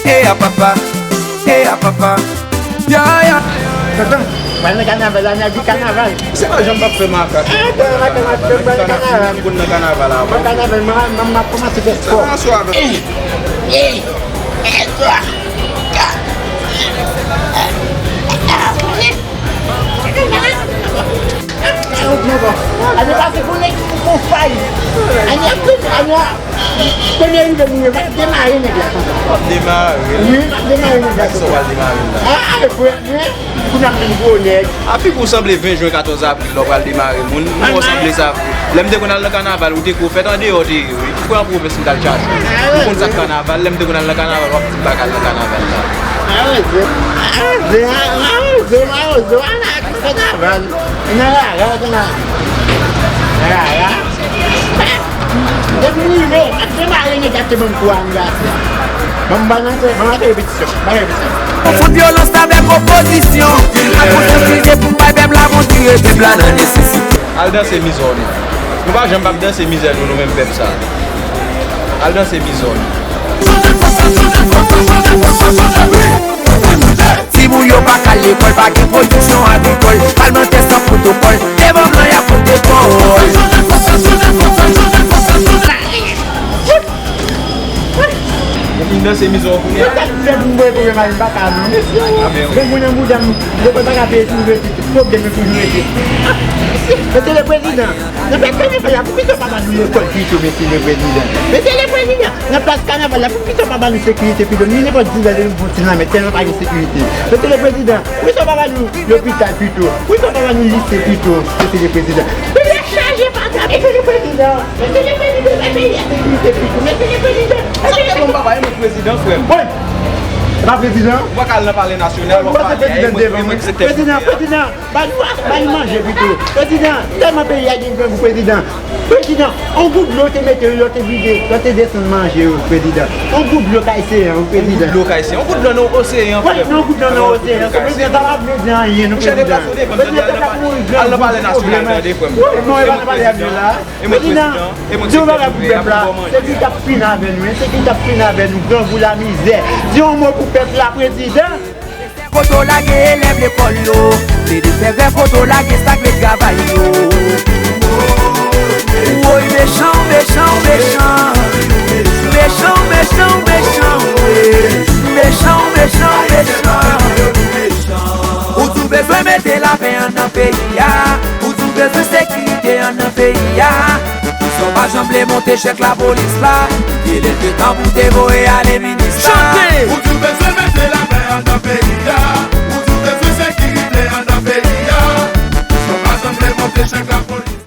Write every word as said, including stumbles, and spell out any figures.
Hey, a papa. Hey, a papa. Ya, ya. Tonton, pral nan kanaval la, n ap di kanaval. Se pa jan m p ap fè makak. Ah, tonton, makak, makak, pral nan kanaval. M konn nan kanaval avan. Pral kanaval, mwen, mwen, m ap kòmanse fè spò. Sa swa avè. Ey, ey, ey, twa, kat. Ane pase pou nèg pou fay. Ane ap tou, ane a premye rive moun yo pa demare nèg la konsa. W ap demare. Wi, m ap demare nèg la konsa. Sa w al demare la? Ah, e frè mwen, pou n ap vin gwo nèg. Api pou w sanble ven jen katòz avril la w pral demare moun. Mwen w sanble sa vre. Lè m te konn al nan kanaval, ou te ko fèt andeyò te ye, wi. Ou kwè an pwovens m t al chache w. Ou konn sa k kanaval, lè m te konn al nan kanaval, w ap di m pa ka al nan kanaval la. Mawozo, mawozo, mawozo, mawozo, ala kanaval. Nan rara, kanaval. Rara. Depi m rive, ap demare nèg ap te ban m kou a anivèsè. Ban m balanse, ban m antre repetisyon, ban m repetisyon. Konfonn vyolans avèk opozisyon. Ak konsyans pou bay pèp la, montre pèp la nan nesesite. Al danse mizè w non. Nou pa janm p ap danse mizè nou, nou menm pèp sa. Al danse mizè w non. Timoun yo pa ka al lekòl, pa gen pwodiksyon agrikòl, palmantè san pwotokòl, devan blan y ap pote kòl. Ou fin danse mizè w kounye a? Mwen pa ka fè pou mwen pou mwen mari m pa ka non. Gen moun nan bouda m, lekòl pa ka peye tou, rete, pwoblèm yo toujou rete. Mesye le prezidan, nan pèt kanaval la, poukisa w pa ban nou lekòl pito, mesye le prezidan? Mesye le prezidan, nan plas kanaval la, poukisa w pa ban nou sekirite pito? Ni nenpòt dizè de nou fon ti lanmè, tèlman pa gen sekirite. Mesye le prezidan, poukisa w pa ban nou lopital pito? Poukisa w pa ban nou lise pito, mesye le prezidan? Peyi a chaje pata, mesye le prezidan. Mesye le prezidan, bay peyi a sekirite pito, mesye le prezidan. Sa fè bon papa, e mwen k prezidan, frè m. Wi. Se pa prezidan? Ou pa ka al nan palè nasyonal, w ap pale, e mwen, e mwen k sektè prive a. Prezidan, prezidan, ba nou, ba nou manje pito. Prezidan, tèlman peyi a gen grangou, prezidan. Prezidan, on gout dlo te mete yo, yo te vide, yo te desann manje yo, prezidan. On gout dlo k al seyen yo, prezidan. On gout dlo k al seyen. On gout dlo nan oseyan, frè m. Wi, on gout dlo nan oseyan. Prezidan, sa pa vle di anyen, non, prezidan. Prezidan, pèp la mouri grangou. Al nan palè nasyonal, tande, frè m. Wi, non, e pa nan palè a la. E mwen prezidan, e mwen sektè prive a, pou bon manje. Ensekirite ap fini avè nou, ensekirite ap fini avè nou, grangou, lamizè. Di yon mo pou pèp la, prezidan. Kote w lage elèv lekòl yo, pede fè grèv, kote w lage stag travay yo. Woy, mechan, mechan, mechan. Mechan, mechan, mechan, wi. Mechan, mechan, mechan. Ou tou bezwen mete lapè an nan peyi a. Ou tou bezwen sekirite an nan peyi a. Poukisa w pa janm vle monte chèf lapolis la? Te lè te tan pou te voye ale minis.